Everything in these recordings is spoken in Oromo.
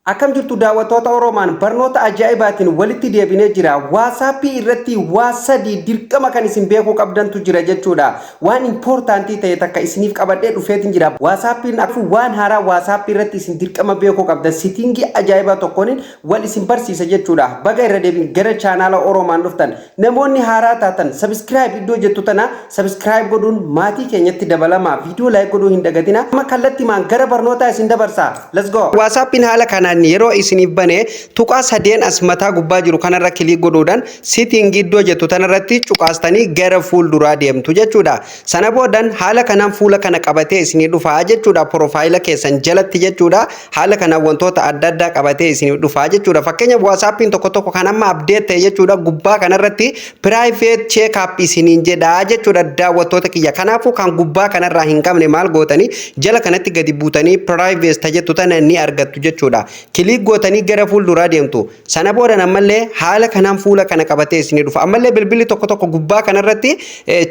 Akkam jirtu daawwattoota Oroomaan? Barnoota ajaa'ibaatiin walitti deebinee jira. WhatsAppii irratti waa sadii dirqama kan isin beekuu qabdantu jira jechuudha. Waan important ta'e takka isiniif qabadhee dhufeetiin jira. WhatsAppiin waan haaraa WhatsAppii irratti isin dirqama beekuu qabdan setting ajaa'ibaa tokkoon wal isin barsiisa jechuudha. Baga irra deebiin gara chaanaala Oroomaan dhuftan. Namoonni haaraa taatan subscribe iddoo jettu tana subscribe godhuun maatii keenyatti dabalamaa. Viidiyoo like godhuu hin dagatina. Amma kallattimaan gara barnootaa isin dabarsa. Let's go. WhatsAppiin haala kanaan yeroo isiniif bane, tuqaa sadeen as mataa gubbaa jiru kanarra click godhuudhaan setting iddoo jettu tanarratti cuqaastanii gara fuulduraa deemtu jechuudha. Sana boodan haala kanaan fuula kana qabatee isinii dhufaa jechuudha. Profile keessan jalatti jechuudha. Haala kanaan wantoota adda addaa qabatee isinii dhufaa jechuudha. Fakkeenyaaf, WhatsAppiin tokko tokko kan amma update ta'e jechuudha. Gubbaa kanarratti "private check up" isiniin jedhaa jechuudha, daawwattoota kiyya. Kanaafuu kan gubbaa kanarraa hin qabne maal gootanii? Jala kanatti gadi buutanii private tajettu tana ni argattu jechuudha. Click gootanii gara fuulduraa deemtu. Sana booda ammallee haala kanaan fuula kana qabatee isinii dhufa. Ammallee bilbilli tokko tokko gubbaa kanarratti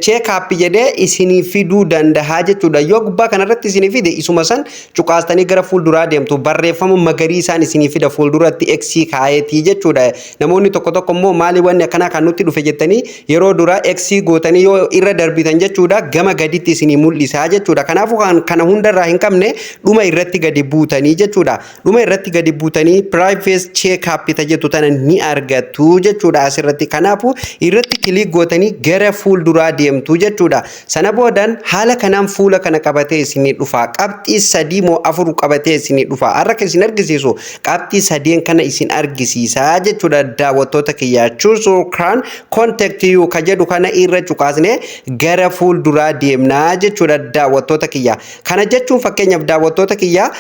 "check up" jedhee isinii fiduu danda'a jechuudha. Yoo gubbaa kanarratti isinii fide, isuma san cuqaastanii gara fuulduraa deemtu. Barreeffama magariisaan isinii fida fuulduratti X kaayetii jechuudha. Namoonni tokko tokko immoo maali wanni akkanaa kan nutti dhufe jettanii yeroo dura X gootanii yoo irra darbitan jechuudha, gama gaditti isinii mul'isa jechuudha. Kanaafuu kan kana hundarraa hin qabne dhuma irratti gadi buutanii jechuudha. Dhuma irratti gadi buutanii "private check up" jettu tana ni argattu jechuudha asirratti. Kanaafuu irratti click gootanii gara fuulduraa deemtu jechuudha. Sana boodan haala kanaan fuula kana qabatee isinii dhufa. Qabxii sadii moo afur qabatee isinii dhufa. Har'a kan isin argisiisu qabxii sadeen kana isin argisiisa jechuudha, daawwattoota kiyya. "Choose who can contact you" ka jedhu kana irra cuqaasnee gara fuulduraa deemnaa jechuudha, daawwattoota kiyya. Kana jechuun, fakkeenyaaf, daawwattoota kiyya,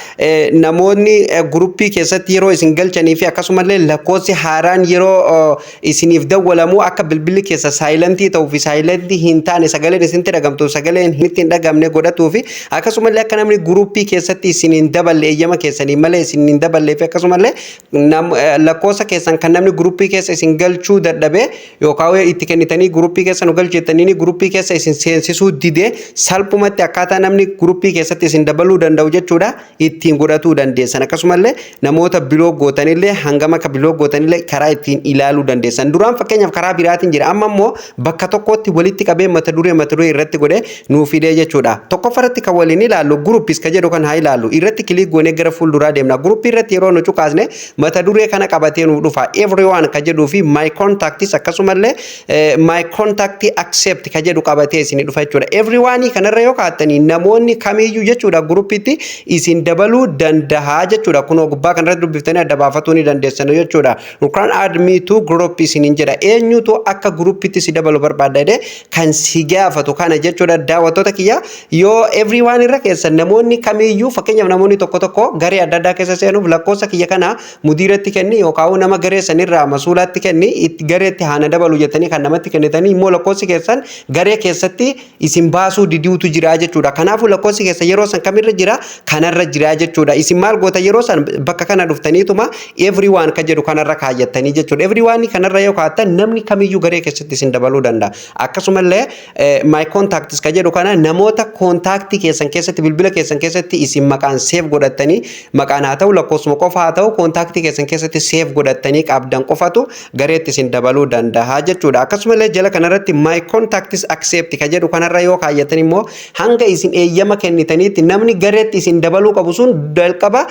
namoonni guruppii keessatti yeroo isin galchanii fi akkasumallee lakkoofsi haaraan yeroo isiniif dawwalamu akka bilbilli keessa silent ta'uu fi silent hin taane, sagaleen isinitti dhagamtu sagaleen itti hin dhagamne godhatuu fi akkasumallee akka namni guruppii keessatti isin hin daballe, eeyyama keessanii malee isin hin daballee fi akkasumallee lakkoofsa keessan kan namni guruppii keessa isin galchuu dadhabee yookaan itti kennitanii guruppii keessa nu galchettanii guruppii keessa isin seensisuu didee, salphumatti akkaataa namni guruppii keessatti isin dabaluu danda'u jechuudha ittiin godhatuu dandeessan. Akkasumallee namoota block gootanillee, hangam akka block gootanillee karaa ittiin ilaaluu dandeessan. Duraan fakkeenyaaf karaa biraatiin jira, amma immoo bakka tokkotti walitti qabee mata duree irratti godhee nuu fidee jechuudha. Tokkoffaratti kan waliin ilaallu "groups" ka jedhu kan haa ilaallu. Irratti click goonee gara fuulduraa deemna. Guruppii irratti yeroo nu cuqaasne mata duree kana qabatee nu dhufa. "Everyone" ka jedhuu fi "my contacts", akkasumallee "my contact except" ka jedhu qabatee isin dhufa jechuudha. "Everyone" kanarra yoo kaa'attanii, namoonni kamiyyuu jechuudha guruppiitti isin dabaluu danda'a jechuudha. Kunoo gubbaa kanarratti dubbiftanii adda baafatuu ni dandeessan jechuudha. "You can add me to group" isiniin jedha. Eenyutu akka guruppiitti si dabalu barbaadda jedhee kan si gaafatu kana jechuudha, daawwattoota kiyya. Yoo "everyone" irra keessan, namoonni kamiyyuu, fakkeenyaaf namoonni tokko tokko garee adda addaa keessa seenuuf lakkoofsa kiyya kana mudiiratti kenni yookaan nama garee sanirraa masuulaatti kenni, itti gareetti haana dabalu jettanii kan namatti kennitanii immoo lakkoofsi keessan garee keessatti isin baasuu didiutu jira jechuudha. Kanaafuu lakkoofsi keessan yeroo san kamirra jira? Kanarra jira jechuudha. Isin maal goota? Yeroo san bakka kana dhuftaniituma "everyone" ka jedhu kanarra kaayyattanii jechuudha. "Everyone" kanarra yoo kaa'attan, namni kamiyyuu garee keessatti isin dabaluu danda'a. Akkasumallee "my contacts" ka jedhu kana namoota contact keessan keessatti, bilbila keessan keessatti isin maqaan save godhattanii, maqaan haa ta'u, lakkoofsuma qofa haa ta'u, contact keessan keessatti save godhattanii qabdan qofatu gareetti isin dabaluu danda'a jechuudha. Akkasumallee jala kanarratti "my contacts except" ka jedhu kanarra yoo kaayyatan immoo, hanga isin eeyyama kennitaniitti namni gareetti isin dabaluu qabu sun jalqaba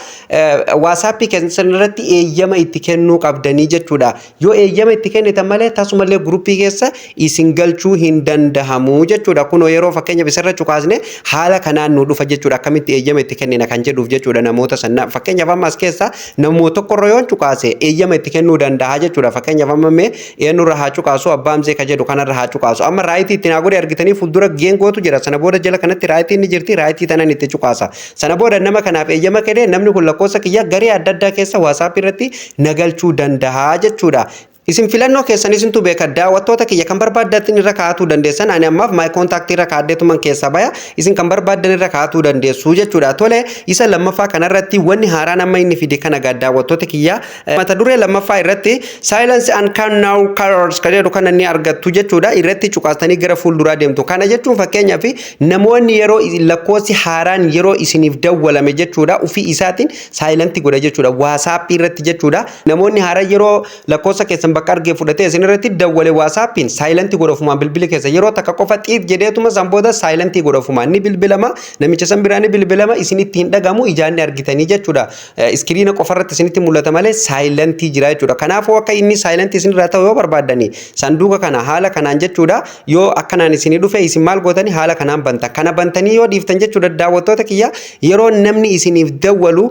WhatsAppii keessan irratti eeyyama itti kennuu qabdanii jechuudha. Yoo eeyyama itti kennitan malee tasumallee guruppii keessa isin galchuu hin dandahamu jechuudha. Kunoo yeroo fakkeenyaaf isarra cuqaasne haala kanaan nu dhufa jechuudha. Akkamitti eeyyama itti kennina kan jedhuuf jechuudha namoota sana. Fakkeenyaaf, amma as keessa namoota tokkorra yoo cuqaase eeyyama itti kennuu danda'a jechuudha. Fakkeenyaaf, amma mee eenyurra haa cuqaasu? Abbaa Amzee ka jedhu kanarra haa cuqaasu. Amma right itti naa godhe argitanii, fuuldura geengootu jira. Sana booda jala kanatti rightiin ni jirti. Right tanan itti cuqaasa. Sana booda nama kanaaf eeyyama kennee namni kun lakkoofsa kiyya garee adda addaa keessa WhatsAppii irratti na galchuu danda'a jechuudha. Isin filannoo keessan isintu beeka, daawwattoota kiyya. Kan barbaaddan irra kaa'atuu dandeessan. Ani ammaaf my contact irra kaa'addeetuman keessaa baya. Isin kan barbaaddan irra kaa'atuu dandeessu jechuudha. Tole, isa lammaffaa kanarratti wanni haaraan amma inni fide kana gaa, daawwattoota kiyya. Mata duree lammaffaa irratti "Silence unknown callers" kan jedhu kana ni argattu jechuudha. Irratti cuqaastanii gara fuulduraa deemtu. Kana jechuun, fakkeenyaaf, namoonni yeroo lakkoofsi haaraan yeroo isiniif dawwalame jechuudha, ofii isaatiin silent godha jechuudha WhatsAppii irratti jechuudha. Namoonni haaraan yeroo lakkoofsa keessan bakka argee fudhatee isin irratti dawwale, WhatsAppiin silent godha ofumaan. Bilbili keessa yeroo takka qofa xiit jedheetuma san booda silent godha ofumaan. Ni bilbilama, namicha san biraa ni bilbilama, isinitti hin dhagamu, ijaan ni argitanii jechuudha. Screen qofarratti isinitti mul'ata malee silent jira jechuudha. Kanaafuu akka inni silent isinirraa ta'u yoo barbaaddani, sanduuqa kana haala kanaan jechuudha, yoo akkanaan isinii dhufe, isin maal gootanii? Haala kanaan banta. Kana bantanii yoo dhiiftan jechuudha, daawwattoota kiyya, yeroo namni isiniif dawwalu,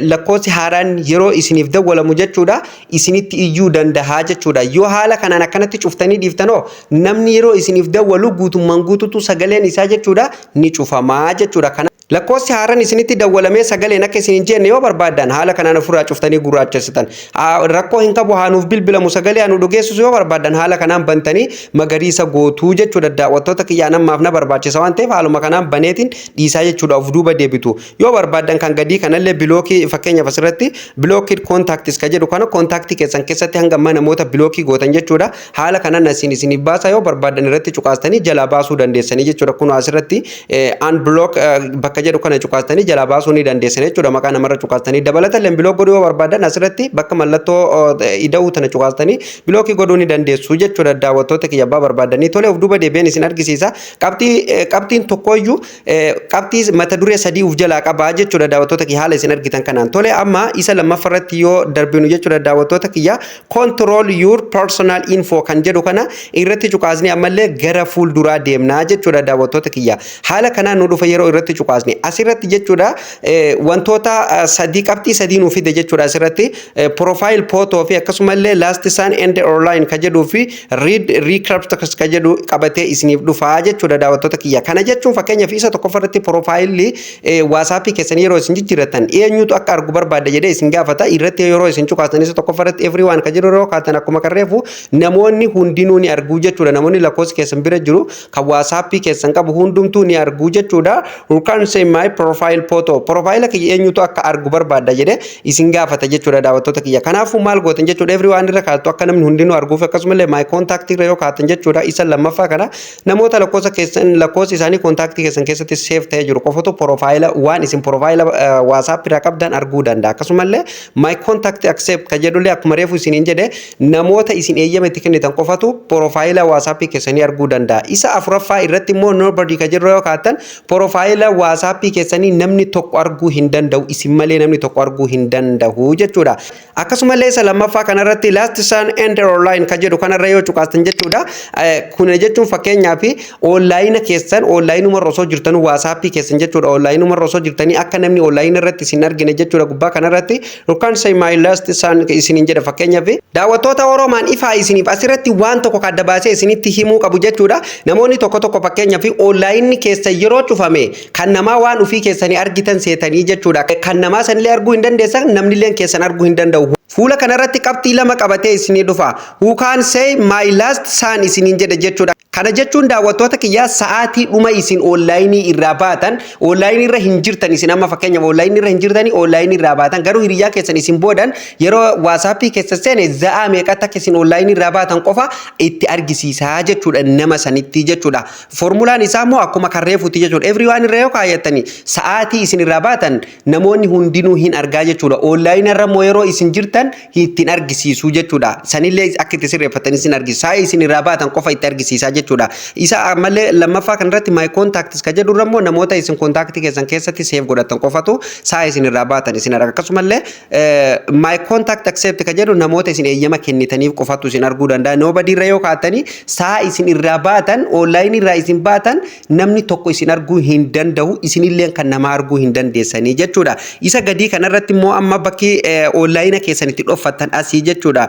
lakkoofsi haaraan yeroo isiniif dawwalamu jechuudha, isinitti iyyuu danda'a jechuudha. Yoo haala kanaan akkanatti cuftanii dhiiftanoo, namni yeroo isiniif dawwalu guutummaan guututu sagaleen isaa jechuudha ni cufamaa jechuudha. Kana lakkoofsi haaraan isinitti dawwalamee sagaleen akka isin hin jenne yoo barbaaddan, haala kanaan ofirraa cuftanii gurraachessitan. Rakkoo hin qabu, haanuuf bilbilamu, sagalee anu dhugeessisu yoo barbaaddan, haala kanaan bantanii magariisa gootuu jechuudha. Daawwattoota kiyyaan, ammaaf na barbaachisa waan ta'eef haaluma kanaan baneetiin dhiisaa jechuudha. Of duuba deebitu. Yoo barbaaddan kan gadii kanallee block, fakkeenyaaf asirratti "Blocked contacts" ka jedhu kana, contact keessan keessatti hanga ammaa namoota block gootan jechuudha. Haala kanaan asiin isiniif baasa. Yoo barbaaddan irratti cuqaastanii jalaa baasuu dandeessanii jechuudha. Kun asirratti "Unblock" bakka jedhu kana cuqaastanii jalaa baasuu ni dandeessan jechuudha. Maqaa namarra cuqaastanii dabalatallee block godhuu yoo barbaadan, asirratti bakka mallattoo ida'uu tana cuqaastanii block godhuu ni dandeessu jechuudha. Daawwattoota kiyya, abbaa barbaadanii. Tole, of duuba deebi'een isin argisiisa. Qabxiin tokkoyyuu qabxii mata duree sadii uf jalaa qabaa jechuudha, daawwattoota kiyya, haala isin argitan kanaan. Tole, amma isa lammaffaa irratti yoo darbinu jechuudha, daawwattoota kiyya, "Control your personal info" kan jedhu kana irratti cuqaasnee ammallee gara fuulduraa deemnaa jechuudha, daawwattoota kiyya. Haala kanaan nu dhufa yeroo irratti cuqaasne. Asirratti jechuudha wantoota sadii, qabxii sadii nu fide jechuudha. Asirratti profile photo fi akkasumallee last seen and online ka jedhuu fi read receipts ka jedhu qabatee isiniif dhufaa jechuudha, daawwattoota kiyya. Kana jechuun, fakkeenyaaf, isa tokkoffarratti profile WhatsAppii keessanii yeroo isin jijjiirratan eenyutu akka argu barbaadda jedhee isin gaafata. Irratti yeroo isin cuqaasan, isa tokkoffarratti "Everyone" ka jedhu yeroo kaatan, akkuma kan reefu namoonni hundinuu ni arguu jechuudha. Namoonni lakkoofsi keessan bira jiru kan WhatsAppii keessan qabu hundumtuu ni arguu jechuudha. "Who can see my profile photo?" Profile kiyya eenyutu akka argu barbaadda jedhee isin gaafata jechuudha, daawwattoota kiyya. Kanaafuu maal gootan jechuudha? "Everyone" irra kaattu akka namni hundinuu arguuf. Akkasumallee "My contact" irra yoo kaatan jechuudha, isa lammaffaa kana, namoota lakkoofsa keessan, lakkoofsi isaanii contact keessan keessatti save ta'ee jiru qofatu profile, waan isin profile WhatsApp irraa qabdan arguu danda'a. Akkasumallee "My contact except" ka jedhullee akkuma reefu isiniin jedhe, namoota isin eeyyama itti kennitan qofatu profile WhatsApp keessanii arguu danda'a. Isa afuraffaa irratti immoo "Nobody" ka jedhu yoo kaatan, profile WhatsApp keessanii namni tokko arguu hin danda'u, isin malee namni tokko arguu hin danda'u jechuudha. Akkasumallee isa lammaffaa kanarratti "Last seen and online" ka jedhu kanarra yoo cuqaastan jechuudha. Kuna jechuun, fakkeenyaaf, online keessan, onlineuma osoo jirtan, WhatsApp keessan jechuudha, onlineuma osoo jirtanii akka namni online irratti isin argine jechuudha, gubbaa kanarratti "Who can see my last seen" isiniin jedha. Fakkeenyaaf, daawwattoota Oromaan, ifaa isiniif asirratti waan tokko adda baasee isinitti himuu qabu jechuudha. Namoonni tokko tokko, fakkeenyaaf, online keessa yeroo cufame kan namaa waan ofii keessanii argitan seetanii jechuudha. Kan namaa sanillee arguu hin dandeessan, namnillee keessan arguu hin danda'u. Fuula kanarratti qabxii lama qabatee isinii dhufa. "Who can see my last seen" isiniin jedhe jechuudha. Kana jechuun, daawwattoota kiyyaa, sa'aatii dhuma isin online irraa baatan, online irra hin jirtan isin amma, fakkeenyaaf, online irra hin jirtanii, online irraa baatan, garuu hiriyaa keessan isin boodan yeroo WhatsAppii keessa seene za'aa meeqatti akka isin online irraa baatan qofa itti argisiisaa jechuudha nama sanitti jechuudha. Formulaan isaa immoo akkuma kan reefuuti jechuudha. "Everyone" irra yoo kaayattani, sa'aatii isin irraa baatan namoonni hundinuu hin argaa jechuudha. Online irra immoo yeroo isin jirtan ittiin argisiisuu jechuudha. Sanillee akka itti sirreeffatan isin argisiisa. Sa'a isin irraa baatan qofa itti argisiisaa jechuudha. Isa ammallee lammaffaa kanarratti "My contacts" ka jedhu immoo namoota isin contact keessan keessatti save godhatan qofatu sa'a isin irraa baatan isin arga. Akkasumallee "My contact except" ka jedhu namoota isin eeyyama kennitaniif qofatu isin arguu danda'a. "Nobody" irra yoo kaatanii, sa'a isin irraa baatan, online irraa isin baatan, namni tokko isin arguu hin danda'u, isinillee kan nama arguu hin dandeessanii jechuudha. Isa gadii kanarratti immoo amma bakki online keessan keessan itti dhoffattan asii jechuudha.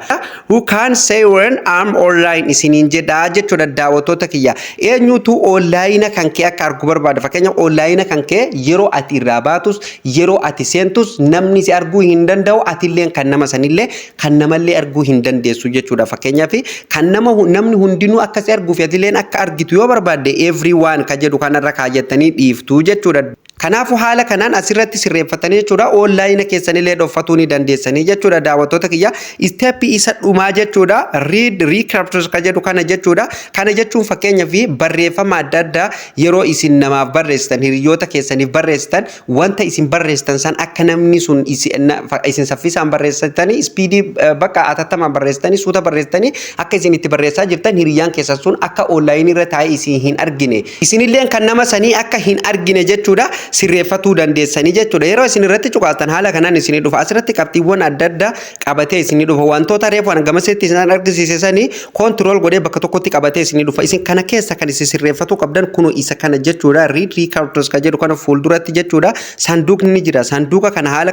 "Who can see when I'm online?" isiniin jedha jechuudha, daawwattoota kiyya. Eenyutu online kan kee akka argu barbaada? Fakkeenyaaf, online kan kee yeroo ati irraa baatus, yeroo ati seentus namni si arguu hin danda'u, atilleen kan nama sanillee kan namallee arguu hin dandeessu jechuudha. Fakkeenyaaf, kan nama namni hundinuu akka si arguu fi atilleen akka argitu yoo barbaadde, "everyone" ka jedhu kanarra kaayyattanii dhiiftu jechuudha. Kanaafuu haala kanaan asirratti sirreeffatanii jechuudha, online keessanillee dhoffatuu ni dandeessanii jechuudha, daawwattoota kiyya. Step isa dhumaa jechuudha, "read receipts" ka jedhu kana jechuudha. Kana jechuun fakkeenyaaf, barreeffama adda addaa yeroo isin namaaf barreessitan, hiriyoota keessaniif barreessitan, wanta isin barreessitan san akka namni sun isin saffisaan barreessitanii, speed bakka atattamaan barreessitanii, suuta barreessitanii, akka isin itti barreessaa jirtan hiriyyaan keessan sun akka online irra taa'ee isin hin argine, isinilleen kan nama sanii akka hin argine jechuudha, sirreeffatuu dandeessanii jechuudha. Yeroo isin irratti cuqaastan haala kanaan isinii dhufa. Asirratti qabxiiwwan adda addaa qabatee isinii dhufa. Wantoota reefu gamasitti isin argisiise sanii control godhee bakka tokkotti qabatee isinii dhufa. Isin kana keessa kan isin sirreeffatuu qabdan kunu isa kana jechuudha. "Read receipts" kan jedhu kana fuulduratti jechuudha. Sanduuqni ni jira. Sanduuqa kana haala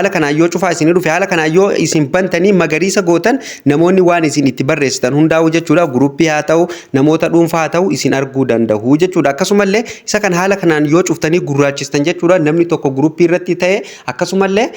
kanaan yoo cufaa isinii dhufe, haala kanaan yoo isin bantanii magariisa gootan, namoonni waan isin itti barreessitan hundaa'u jechuudha. Group haa ta'u, namoota dhuunfaa haa ta'u, isin arguu danda'u jechuudha. Akkasumallee isa kan haala kanaan yoo cuftanii gurraachistan jechuudha, namni tokko group irratti ta'e, akkasumallee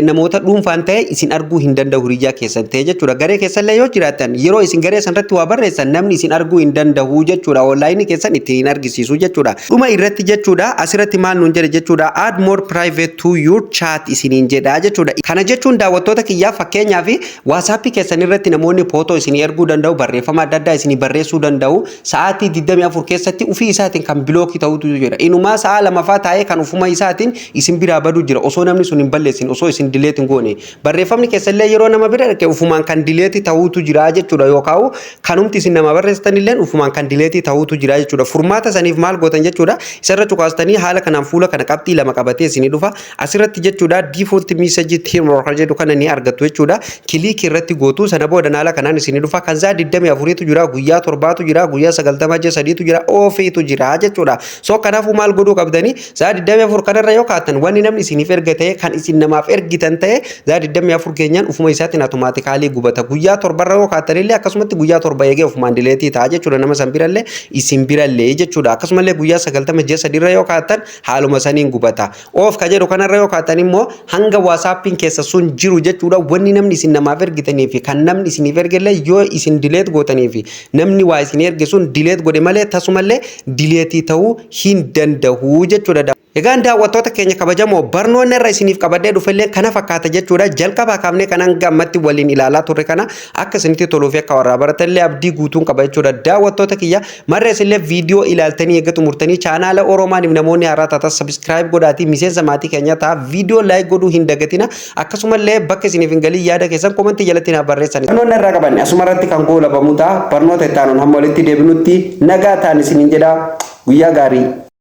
namoota dhuunfaan ta'e, isin arguu hin danda'u, hiriyyaa keessan ta'e jechuudha. Garee keessallee yoo jiraattan, yeroo isin garee sanarratti waa barreessan namni isin arguu hin danda'u jechuudha. Online keessan itti hin argisiisu jechuudha. Dhuma irratti jechuudha, asirratti maal nuun jedhe jechuudha? "Add more private to your chat" isiniin jedha jechuudha. Kana jechuun, daawwattoota kiyyaa, fakkeenyaaf WhatsApp keessan irratti namoonni footoo isinii erguu danda'u, barreeffama adda addaa isinii barreessuu danda'u. Sa'aatii 24 keessatti ufii isaatiin kan block ta'utu jira. Inumaa sa'a lamafaa taa'ee kan ufuma isaatiin isin biraa baduu jira, osoo namni sun hin balleessin, osoo isin delete hin goone. Barreeffamni keessallee yeroo nama bira dhaqe ufumaan kan delete ta'uutu jira jechuudha, yookaan kanumti isin nama barreessitan illee ufumaan kan delete ta'uutu jira jechuudha. Furmaata saniif maal gootan jechuudha? Isarra cuqaastanii haala kanaan fuula kana qabxii lama qabatee isinii dhufa. Asirratti jechuudha, "default message theme" kan jedhu kana ni argattu jechuudha. Click irratti gootu. Sana booda haala kanaan isinii dhufa. Kan sa'a 24tu jira, guyyaa 7tu jira, guyyaa 90, ji'a 3tu jira, off iitu jira jechuudha. So kanaafuu maal godhuu qabdanii? Sa'a 24 kanarra yoo kaatan, wanni namni isiniif erga ta'e, kan isin namaaf ergitan ta'e, sa'a 24 keenyaan ufuma isaatiin automatically gubata. Guyyaa 7rra yoo kaatan illee akkasumatti guyyaa 7 eegee ufumaan delete ta'a jechuudha, nama san birallee isin birallee jechuudha. Akkasumallee guyyaa 90, ji'a 3rra yoo kaatan haaluma saniin gubata. Off ka jedhu kanarra yoo kaatan immoo hanga WhatsAppiin keessa sun jiru jechuudha, wanni namni isin namaaf ergitanii fi kan namni isiniif ergellee yoo isin delete gootanii fi namni waa isin erge sun delete godhe malee tasumallee delete ta'uu hin danda'u jechuudha. Egaan daawwattoota keenya kabajamoo, barnoonni irra isiniif qabadhee dhufellee kana fakkaata jechuudha. Jalqabaa kaafnee kan hanga ammatti waliin ilaalaa turre kana akka isinitti toluu fi akka warraa baratallee abdii guutuun qaba jechuudha. Daawwattoota kiyya, marra isinillee viidiyoo ilaaltanii eegga xumurtanii chaanaala Oromaaniif namoonni haaraa taatan subscribe godhaatii miseensa maatii keenya ta'a. Viidiyoo like godhuu hin dagatina. Akkasumallee bakka isiniif hin galii yaada keessan comment jalatti naaf barreessan. Barnoonni irraa qabanne asuma irratti kan goolabamu ta'a. Barnoota itti aanuun hamma walitti deebinutti nagaa ta'an isiniin jedha. Guyyaa gaarii.